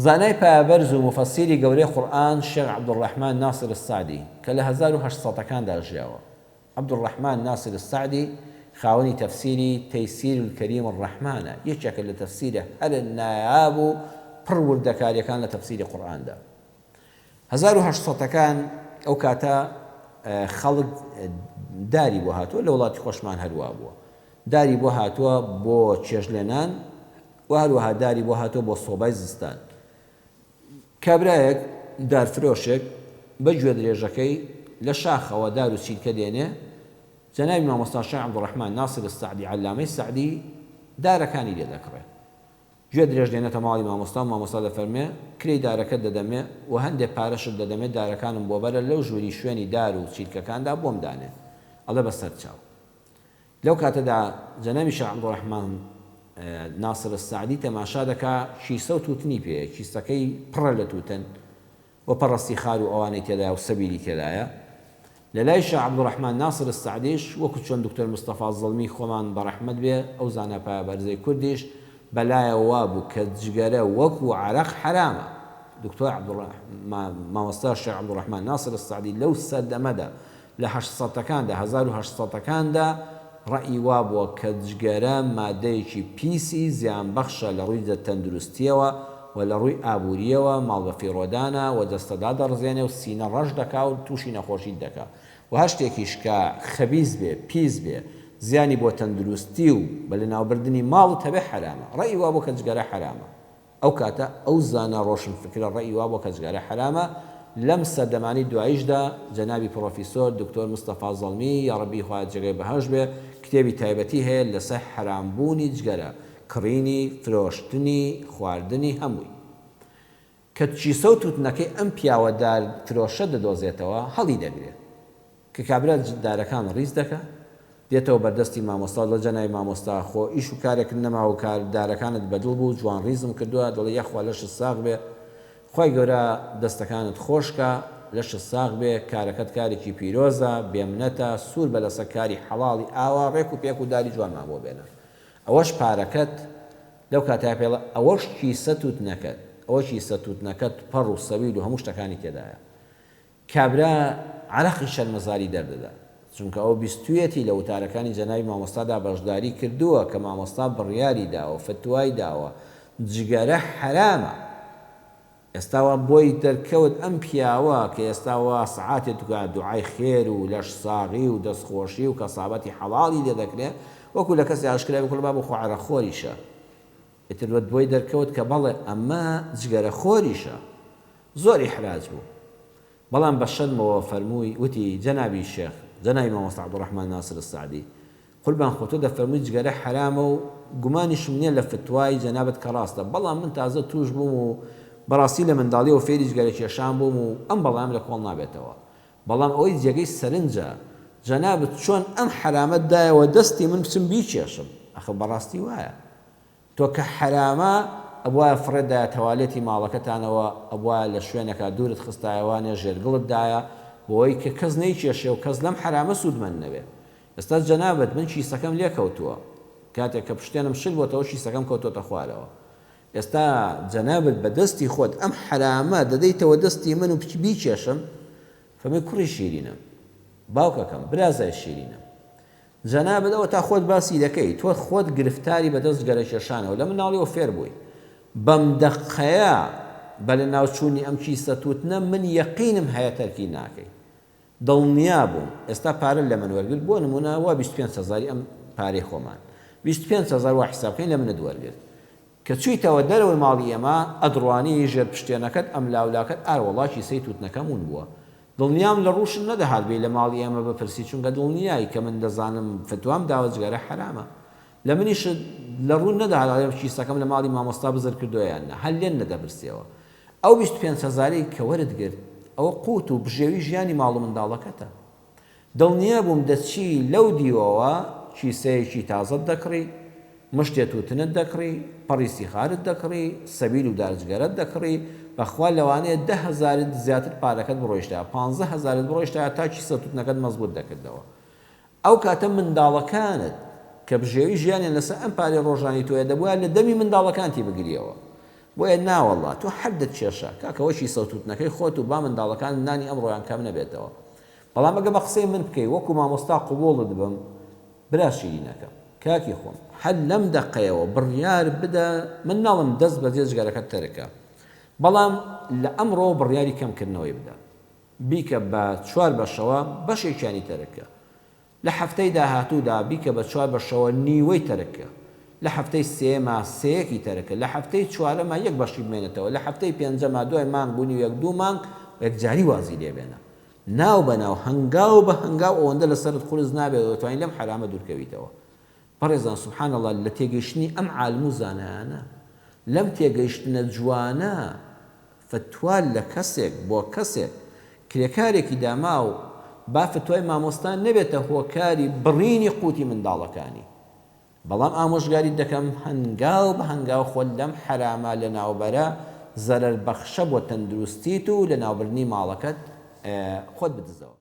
زانای پایەبەرز و موفەسیری گەورەی قورئان شێخ عەبدولڕەحمان ناسر السەعدی کە لە 1800 ەکاندا ژیاوە. عەبدولڕەحمان ناسر السەعدی خاوەنی تەفسیری تەیسیر الکریم الرحمن ە، یەکێکە لە تەفسیرە هەرە نایاب و پڕ وردەکاریەکان لە تەفسیری قورئاندا. 1800 ەکان ئەو کاتە خەڵک داری بۆ هاتووە، لە وڵاتی خۆشمان هەر وا بووە، داری بۆ هاتووە بۆ چێشتلێنان و هەروەها داری بۆ هاتووە بۆ سۆبای زستان. کابرایەک، دارفرۆشێک، بە گوێدرێژەکەی لە شاخەوە دار و چیلکە دێنێ، جەنابی مامۆستا شێخ عەبدولڕەحمان ناسر السەعدی عەلامەی سەعدی دارەکانی لێ دەکڕێ. گوێدرێژ دێنێتە ماڵی مامۆستا و مامۆستا دەفەرموێ، کرێی دارەکەت دەدەمێ و هەندێ پارەشت دەدەمێ دارەکانم بۆ بەرە لەو ژووری شوێنی دار و چیلکەکاندا بۆم دانێ. ئەڵێ بەسەرچاو. لەو کاتەدا جەنابی شێخ عەبدوڕەحمان ناسر السەعدی تەماشا دەکا کیسە و تووتنی پێیە، کیسەکەی پڕە لە تووتن و پەڕەستی خار و ئەوانەی تێدایە و سەبیلی تێدایە. لە لای شێخ عەبدوڕەحمان ناسر السەعدیش وەکو چۆن دکتۆر مستەفا زەڵمی خۆمان بە ڕەحمەت بێ ئەو زانا پایەبەرزەی کوردیش بە لایەوە وابوو کە جگەرە وەکو عەرەق حەرامە. دکتۆر عەبدوڕەحمان مامۆستا شێخ عەبدوڕەحمان ناسر السەعدی لەو سەردەمەدا لە هەشت سەتەکاندا، 1800 ەکاندا، ڕەئی وابووە کە جگەرە مادەیەکی پیسی زیانبەخشە لە ڕووی تەندروستییەوە و لە ڕووی ئابوورییەوە، ماڵ بەفیڕۆدانە و جەستە دادەڕزێنێ و سینە ڕەش دەکا و تووشی نەخۆشیت دەکا و هەر شتێکیش کە خەبیس بێ، پیس بێ، زیانی بۆ تەندروستی و بە لەناوبردنی ماڵت هەبێ حەرامە. ڕەئی وابووە کە جگەرە حەرامە. ئەو کاتە ئەو زانا ڕۆشنفکرە ڕەئی وابووە کە جگەرە حەرامە، لەم سەردەمانەی دواییشدا جەنابی پڕۆفیسۆر دکتۆر مستەفا زەڵمی یاڕەبی خوایە جێگای بەهەشت بێ کتێبی تایبەتی هەیە لەسەر حەرام بوونی جگەرە، کڕینی، فرۆشتنی، خواردنی هەمووی. کە کیسە و توتنەکەی ئەم پیاوە دار فرۆشە دەدۆزێتەوە هەڵی دەگرێ. کە کابرا دارەکان ڕیز دەکا، دێتەوە بەردەستی مامۆستا دەڵێ جەنابی مامۆستا خۆ ئیش و کارێکت نەماوە و کار دارەکانت بەدڵ بوو جوان ڕیزم کردووە، دەڵێ یاخوا لەشت ساغ بێ خوای گەورە دەستەکانت خۆش کا لەشت ساغ بێ کارەکەت کارێکی پیرۆزە بێمنەتە سوور بە لەسەر کاری حەڵاڵی ئاوا ڕێک و پێک و داری جوانمان بۆ بێنە ئەوەش پارەکەت لەو کاتەیا پێڵە ئەوەش کیسە تووتنەکەت ئەوە کیسە تووتنەکەت پەڕ و سەویل و هەموو شتەکانی تێدایە کابرا عەرەقی شەرمەزاری دەردەدا، چونکە ئەو بیستویەتی لە وتارەکانی جەنابی مامۆستادا بەشداری کردووە کە مامۆستا بڕیاری داوە، فتوای داوە، جگەرە حەرامە. ئێستا وا بۆی دەرکەوت ئەم پیاوە کە ئێستا وا سەعاتێ دوعای خێر و لەش ساغی و دەستخۆشی و کەسابەتی حەڵاڵی لێ دەکرێ، وەکو لە کەسێ ئاشکرا بێ کوڕە بابە خۆ عەرەقخۆریشە. ئیتر بۆی دەرکەوت کە بەڵێ ئەمە جگەرەخۆریشە. زۆر ئیحراج بوو. بەڵام بە شەرمەوە فەرمووی، وتی، جەنابی شێخ، جەنابی مامۆستا عەبدولڕەحمان ناسر السەعدی، قوربان خۆ تۆ دەفەرمووی جگەرە حەرامە و گومانیشم نییە لە فتوای جەنابت کە ڕاستە، بەڵام من تازە تووش بووم و بەڕاستی لە منداڵیەوە فێری جگەرە کێشان بووم و ئەم بەڵایەم لە کۆڵ نابێتەوە. بەڵام ئەوەی جێگەی سەرنجە، جەنابت چۆن ئەم حەرامەت دایەوە دەستی من بچم بیکێشم؟ ئەخر بەڕاستی وایە. تۆ کە حەرامە ئەبوایە فڕێت دایە تەوالێتی ماڵەکەتانەوە ئەبوایە لە شوێنەکا دوورت خستایە وانێ ژێرگڵت دایە بۆوەی کە کەس نەیکێشێ و کەس لەم حەرامە سوودمەند نەبێ ئێستا جەنابت من کیسەکەم لێ کەوتووە کاتێک کە پشتێنم شل بۆتەوە کیسەکەم کەوتۆتە خوارەوە ئێستا جەنابت بە دەستی خۆت ئەم حەرامە دەدەیتەوە دەستی من و بیکێشم فەرمووی کوڕی شیرینم باوکەکەم برازای شیرینم جەنابت ئەوەتا خۆت باسی دەکەی تۆ خۆت گرفتاری بەدەست جگەرەکێشانەوە لە مناڵیەوە فێر بووی بەم دەقەیە بە لەناوچوونی ئەم کیسە تووتنە من یەقینم هەیە تەرکی ناکەی دڵنیا بووم ئێستا پارەت لە من وەرگرت بۆ نموونە وا 25 هەزاری ئەم پارەی خۆمان 25 هەزار وا حیساب کەین لە منت وەرگرت کە چوویتەوە دەرەوەی ماڵی ئێمە، ئەدڕوانی ژێر پشتێنەکەت ئەملاولاکەت ئار وەڵا کیسەی تووتنەکەم ون بووە. دڵنیام لە ڕووشم نەدەهات بێی لە ماڵی ئێمە بپرسی چونکە دڵنیای کە من دەزانم فتوام داوە جگەرە حەرامە. لە منیشت لە ڕوون نەدەهات ئەڵێم کیسەکەم لە ماڵی مامۆستا بزر کردووە یان نا. هەر لێت نەدەپرسیەوە. ئەو 25 هەزارەی کە وەرت گرت ئەوە قووت و بژێوی ژیانی ماڵ و منداڵەکەتە. دڵنیا بووم دەچی لەو دیوەوە کیسەیەکی تازەت دەکڕی، مشتێ تووتنت دەکڕی، پەڕی سیخارت دەکڕی، سەبیل و دارجگەرەت دەکڕی، بەخوا لەوانەیە دە هەزارت زیاتر پارەکەت بڕۆیشتایە، پانزە هەزارت بڕۆیشتایە تا کیسە تووتنەکەت مەزبووت دەکردەوە. ئەو کاتە منداڵەکانت کە بژێوی ژیانیان لەسەر ئەم پارەی ڕۆژانەی تۆیە دەبوایە لە دەمی منداڵەکانتی بگریەوە. بۆیە ناوەڵا تۆ هەر دەتکێشە کاکە وەکی سەوتوتنەکەی خۆت و با منداڵەکانت نانی ئەمڕۆیان کەم نەبێتەوە بەڵام ئەگە بە قسەی من بکەی وەکو مامۆستا قبوڵت بم برا شیرینەکەم کاکی خۆم هەر لەم دەقەیەوە بڕیار بدە من ناڵێم دەست بەجێ جگەرەکەت تەرک کە بەڵام لە ئەمڕۆوە بڕیاری کەم کردنەوەی بدە بیکە بە چوار بەشەوە بەشێکیانی تەرک کە لە هەفتەی داهاتوودا بیکە بە چوار بەشەوە نیوەی تەرک کە لە هەفتەی سێیەما سێیەکی تەرک کە لە هەفتەی چوارەما یەک بەشی بمێنێتەوە لە هەفتەی پێنجەما دوای مانگ و نیوێک دوو مانگ یەکجاری وازی لێ بێنە ناو بە ناو هەنگاو بە هەنگاو ئەوەندە لەسەرت قورس نابێت و دەتوانی لەم حەرامە دوورکەویتەوە بەڕێزان سبحان اللە لە تێگەیشتنی ئەم عالم و زانایانە لەم تێگەیشتنە جوانە فتوا لە کەسێک بۆ کەسێک کرێکارێکی داماو با فتوای مامۆستا نەبێتە هۆکاری بڕینی قوتی منداڵەکانی بەڵام ئامۆژگاریت دەکەم هەنگاو بە هەنگاو خۆت لەم حەرامە لەناوبەرە زەرەر بەخشە بۆ تەندروستیت و لەناوبردنی ماڵەکەت خۆت بدزەوە.